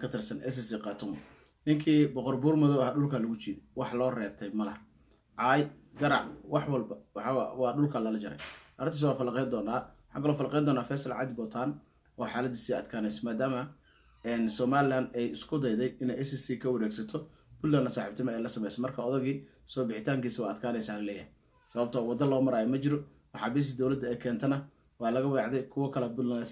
ka tirsan SSC Khaatumo. Ninkii Boqor Buurmadow ah dhulka lagu jiiday, wax loo reebtay malaha, caay, garac, wax walba waa dhulka lala jaray. Arrintaas waa falaqeyn doonaa. Waxaan kaloo falaqeyn doonaa Faysal Cadi Bootaan oo xaaladiisii adkaanayso, maadaama Somaliland ay isku dayday inay SSC ka wareegsato, Puntlandna saaxiibtimo ay la sameyso. Marka odagii soo bixitaankiisa waa adkaanaysaa laleeyahay, sababtoo waddo loo maraayo ma jiro. Maxaabiistii dowladda ee keentana waa laga weecday, kuwo kale Puntland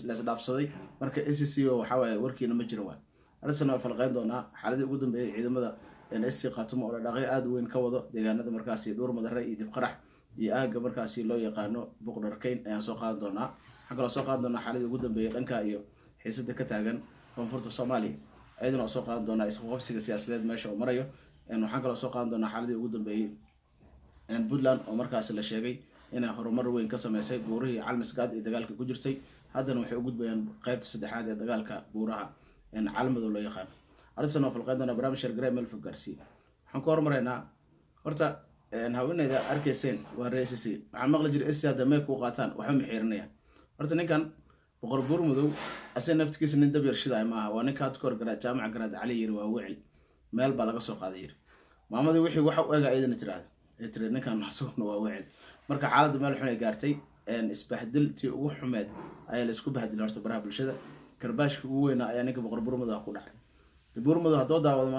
leesdhaafsaday. Marka SSC waxawaaye warkiina ma jiro. Waay arrintaasna waa falqeyn doonaa. Xaaladii ugu dambeeyay ciidamada SSC Khaatumo oo dhaqdhaqaaqyo aada weyn ka wado deegaanada markaasi Dhuur Madare iyo Dibqarax iyo aaga markaasi loo yaqaano Buqdharkeyn ayaan soo qaadan doonaa. Waxaan kaloo soo qaadan doonaa xaaladii ugu dambeeyay dhanka iyo xiisada ka taagan koonfurta Soomaaliya, ayadana waa soo qaadan doonaa isqabqabsiga siyaasadeed meesha uu marayo. Waxaan kaloo soo qaadan doonaa xaaladii ugu dambeeyey Puntland oo markaasi la sheegay inay horumar weyn ka sameysay buurihii Calmisgaad ee dagaalka ku jirtay. Haddana waxay u gudbayaan qeybta saddexaad ee dagaalka buuraha Calmadow loo yaqaano. Arrintan waa falqeyn doonaa. Barnaamij share garee, meel fog gaarsiiye. Waxaan ku hormaraynaa horta haweeneyda arkayseen waa ree SSC. Waxaan maqli jiray SSC hadda may kuu qaataan, waxba ma xiirinayaan. Horta ninkan Boqor Buurmadow asaga naftigiisa nin dab yar shidaay maaha. Waa ninka hadda kahor Garaad Jaamaca Garaad Cali yiri waa wicil, meel baa laga soo qaaday yiri. Maamadii wixii waxa u ega iyadana tiraahda ay tiri ninkan asaguna waa wicil. Marka xaaladda meel xun ay gaartay, isbahdil tii ugu xumeed ayaa la isku bahdilay. Horta baraha bulshada karbaashka ugu weynaa ayaa ninka Boqor Buurmadow ku dhacay. Buurmadow haddoo daawado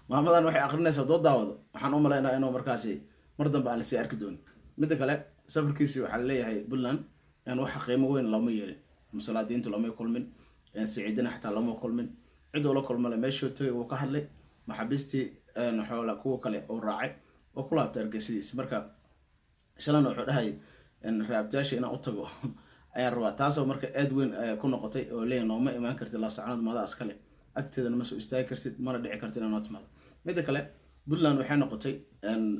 maamadan waxay akrinaysaa, haddoo daawado, waxaan u malaynaa inuu markaasi mar dambe aan lasii arki doonin. Midda kale, safarkiisii waxaa laleeyahay Puntland waxa qiimo weyn looma yeelin, musalaadiintu looma kulmin, Siciidina xataa looma kulmin. Cid ula kulmale meeshuu tagay wuu ka hadlay, maxaabiistii xoola kuwa kale uu raacay oo ku laabtay argeysidiisi. Marka shalana wuxuu dhahay raabtayaasha inaan u tago ayaan rabaa, taasoo marka aad weyn ku noqotay oo leeyahay nooma imaan kartid Laasacanood, mada askale agteedana ma soo istaagi kartid, mana dhici kartid inaad noo timaado. Midda kale, Puntland waxay noqotay,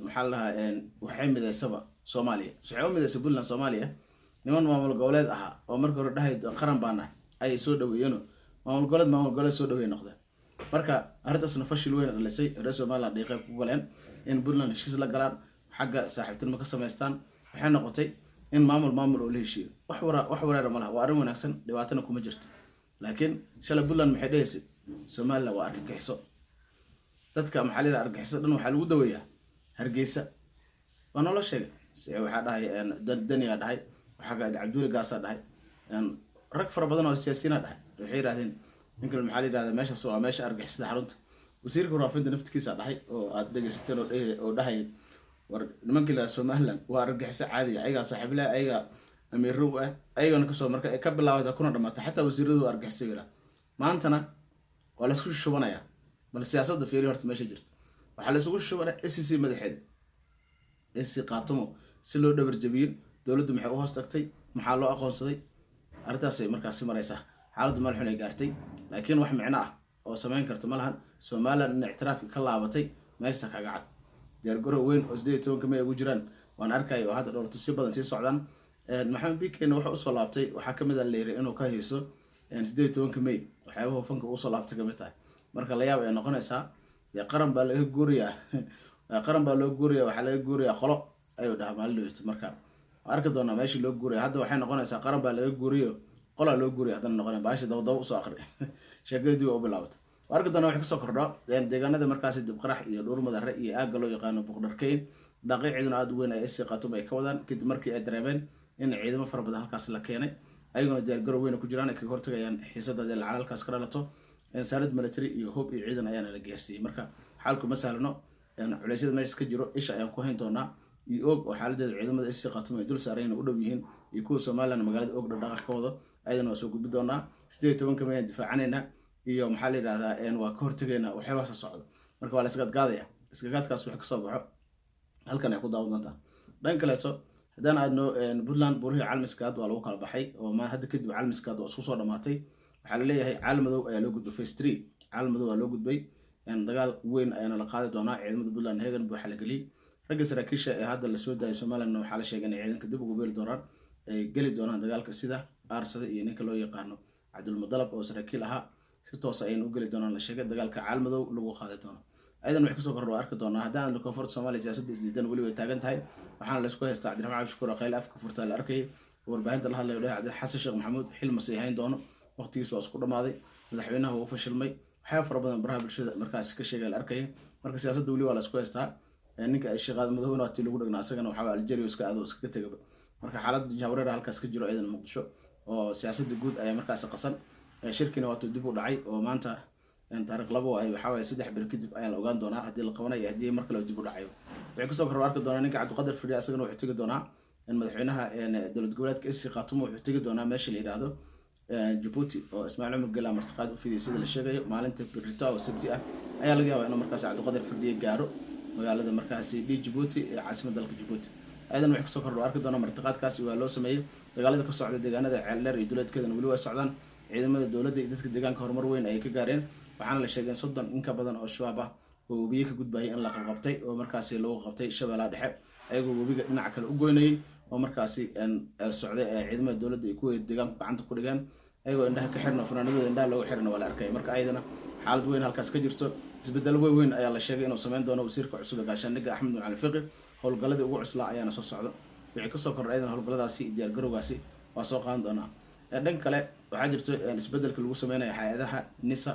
maxaa la dhahaa, waxay mideysaba Soomaaliya. Waxay u mideysay Puntland Soomaaliya. Niman maamul goboleed ahaa oo marka hore dhahay qaran baa nahay ayay soo dhaweeyeeno, maamul goboleed soo dhaweey noqdeen. Marka arrintaasna fashil weyn dhalisay. Reer Somaliland dhiiqay ku galeen in Puntland heshiis la galaan, xagga saaxiibtinimo ka samaystaan. Waxay noqotay in maamul oo la heshiiyo. Wax wara wax wareera ma laha, waa arrin wanaagsan, dhibaatana kuma jirto. Laakiin shalay Puntland maxay dhehaysay? Somaliland waa argagixiso. Dadka maxaa la yidhaha, argagixisada dhan waxaa lagu daweeyaa Hargeysa, waa noola sheegay. Waxaa dhahay Daniyaa dhahay, waxaa Cabduuli Gaasaa dhahay, rag fara badan oo siyaasiyiina dhahay. Waxay yidhahdeen ninkan, maxaa la yidhahda, meeshaas waa meesha argagixisada xarunta. Wasiirka warfaafinta naftigiisa dhahay oo aad dhegeysateen oo dhahay war nimankii la Somaliland waa argagixiso caadiya, ayagaa saaxiibleh, ayagaa amiiro u ah, ayagana kasoo marka ay ka bilaawata kuna dhamaata, xataa wasiiradu waa argagixiso yidhaha. Maantana waa la isku shubanayaa. Bal siyaasadda fiiri horta meesha jirto. Waxaa la isugu shubanaya SSC madaxeeda, SSC Khaatumo, si loo dhabar jabiyo. Dowladdu maxay u hoos tagtay? Maxaa loo aqoonsaday? Arrintaasay markaasi maraysaa. Xaaladdu meel xun ay gaartay, laakiin wax micno ah oo samayn karta ma lahan. Somaliland in ictiraafki ka laabatay meesha kaga cad. Diyaargarow weyn oo 18-ka May ugu jiraan waan arkaya oo hadda dhowrtusyo badan sii socdaan. Maxamed Bikena wuxuu usoo laabtay, waxaa kamid a layiri inuu ka hayso 18-ka May, waxyaabaha fanka usoo laabtay kamid tahay. Marka la yaab ay noqonaysaa dee, qaran baa laga guurayaa, qaran baa loo guuraya, waxaa laga guurayaa qolo ayuu dhahaa maalin dhaweyto. Marka waan arki doonaa meeshii loo guuraya. Hadda waxay noqonaysaa qaran baa laga guuriyo, qolaa loo guuraya haddana noqonaya. Baashi dabadaba usoo aqri, sheekadii waa u bilaabata. Waan arki doonaa wax kasoo kordho deegaanada markaasi Dibqarax iyo Dhuur Madare iyo aagga loo yaqaano Buqdharkeyn. Dhaqii ciidan aada u weyn ay SSC Khaatumo ay ka wadaan kadib markii ay dareemeen in ciidamo fara badan halkaas la keenay, ayaguna diyaargarow weyn ku jiraan ay kaga hortagayaan xiisada dee lacag halkaas ka dhalato. Saanad military iyo hub iyo ciidan ayaana la gaarsiiyey. Marka xaalku ma sahlano, culeysyada meeshas ka jiro isha ayaan ku hayn doonaa. Iyo Og oo xaaladeeda ciidamada SSC Khaatumo ay dul saareen u dhow yihiin iyo kuwa Somaliland magaalada Og dhaqdhaqaaq ka wado, ayadana waa soo gudbi doonaa. 18-ka mayaan difaacanaynaa iyo maxaa la yidhahdaa, waa ka hortegaynaa waxyaabahaasa socdo. Marka waa la isgaadgaadaya, isgaadgaadkaas wax kasoo baxo halkan ay ku daawan doontaa. Dhan kaleeto haddaan aadno Puntland, buurihii Calmiskaad waa lagu kala baxay oo ma hadda kadib Calmiskaad waa isku soo dhamaatay. Waxaa laleeyahay Caalmadow ayaa loo gudbay, phase three Caalmadow waa loo gudbay. Dagaal weyn ayaana la qaadi doonaa. Ciidamada Puntland heegan buuxa la geliyey. Ragga saraakiisha ee hadda lasoo daayay Somalilandna waxaa la sheegay inay ciidanka dib ugu beeli doonaan, ay geli doonaan dagaalka, sida Aarsada iyo ninka loo yaqaano Cabdulmudalab oo saraakiil ahaa. Si toosa ayayna u geli doonaan la sheegay dagaalka Caalmadow lagu qaadi doono. Ayadan wax kasoo kordha waa arki doonaa. Haddaan aadno koonfurta Soomaaliya, siyaasadda isdiidan weli way taagan tahay. Waxaana laysku haystaa Cabdiraxmaan Cabdishakuur Khayl afka furtaa la arkayay, warbaahinta la hadlayo, dhahay Cabdi Xasan Sheekh Maxamuud xil ma sii hayn doono, waqtigiis waa isku dhamaaday. Madaxweynaha wuu fashilmay, waxyaaba fara badan baraha bulshada markaas ka sheegay la arkaya. Marka siyaasadda weli waa la isku haystaa. Ninka ay Sheekh Madowna waa tii lagu dhagnaa, asagana waxaa Algeria iska aado, iskaga tegaba. Marka xaaladda jahwareer halkaas ka jiro ciidan Muqdisho oo siyaasadda guud ayaa markaasi qasan. Shirkina waatuu dib u dhacay oo maanta taariikh 2 ay waxaa waye 3 beri kadib ayaa la ogaan doonaa haddii la qabanayo, haddii mar kale dib u dhacayo. Waxay kusoo kor arki doonaa ninka Cabdiqadir Fidhi, asagana wuxuu tegi doonaa madaxweynaha dowlad goboleedka SSC Khaatumo, wuxuu tegi doonaa meesha la yidhaahdo Jabuuti oo Ismaaciil Cumar Gela martiqaad u fidiyay sida la sheegayo. Maalinta berrito oo Sabti ah ayaa laga yaabaa inuu markaasi Cabdiqadir Fidhiye gaaro magaalada markaasi Djibouti ee caasimadda dalka Jabuuti. Ayadan waxay kusoo kordho arki doonaa, martiqaadkaasi waa loo sameeyey. Dagaalada ka socda deegaanada Ceeldheer iyo duleedkeedana weli waa socdaan. Ciidamada dowladda iyo dadka deegaanka horumar weyn ayay ka gaareen, waxaana la sheegay in 30 in ka badan oo Shabaab ah oo webiye ka gudbayay in la qabqabtay oo markaasi lagu qabtay Shabeellaha Dhexe, ayagoo webiga dhinaca kale u goynayay oo markaasi socday ee ciidamada dowladda iyo kuwa deegaanku gacanta ku dhigeen, ayagoo indhaha ka xirna, fanaanadooda indhaha looga xirna waa la arkaya. Marka ayadana xaalad weyn halkaas ka jirto. Isbedelo weyn weyn ayaa la sheegay inuu sameyn doono wasiirka cusub ee gaashaandhigga Axmed Macalin Fiqi. Howlgalladii ugu cuslaa ayaana soo socdo. Wixii kasoo kordhay ayadana howlgalladaasi iyo diyaargarowgaasi waa soo qaadan doonaa. Dhanka kale waxaa jirto isbedelka lagu sameynaya hay-adaha NISA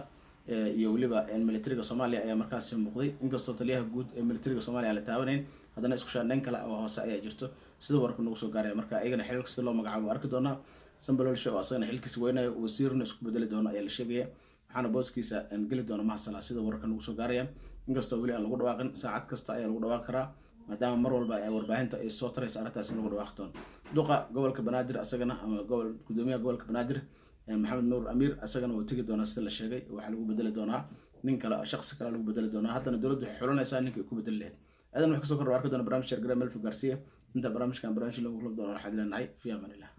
iyo weliba militariga Soomaaliya ayaa markaasi muuqday. Inkastoo taliyaha guud ee militariga Soomaaliya aan la taabanayn, haddana isku shaandhayn kale oo hoose ayaa jirto sida warka nagu soo gaaraya. Marka iyagana xilka sida loo magacaabo arki doonaa. Sambalolshe oo asagana xilkiisa weynayo, wasiirna isku bedeli doono ayaa la sheegaya, waxaana booskiisa geli doona Mahasala sida wararka nagu soo gaarayaan. Inkastoo weli aan lagu dhawaaqin, saacad kasta ayaa lagu dhawaaqi karaa, maadaama mar walba ay warbaahinta ay soo taraysa arrintaas in lagu dhawaaqi doono. Duqa gobolka Banaadir asagana ama gobol gudoomiyaha gobolka Banaadir Maxamed Nuur Amiir asagana wuu tegi doonaa sida la sheegay. Waxaa lagu bedeli doonaa nin kale, shaqsi kale lagu bedeli doonaa. Haddana dowladdu waxay xulanaysaa ninkii ay ku bedeli lahayd. Adan wax kasoo kordho arki doona. Barnaamij share garee, Melfi Garcia. Inta barnaamijkan barnaamij lagu kulmi doono, waxaad leenahay fi amaan illah.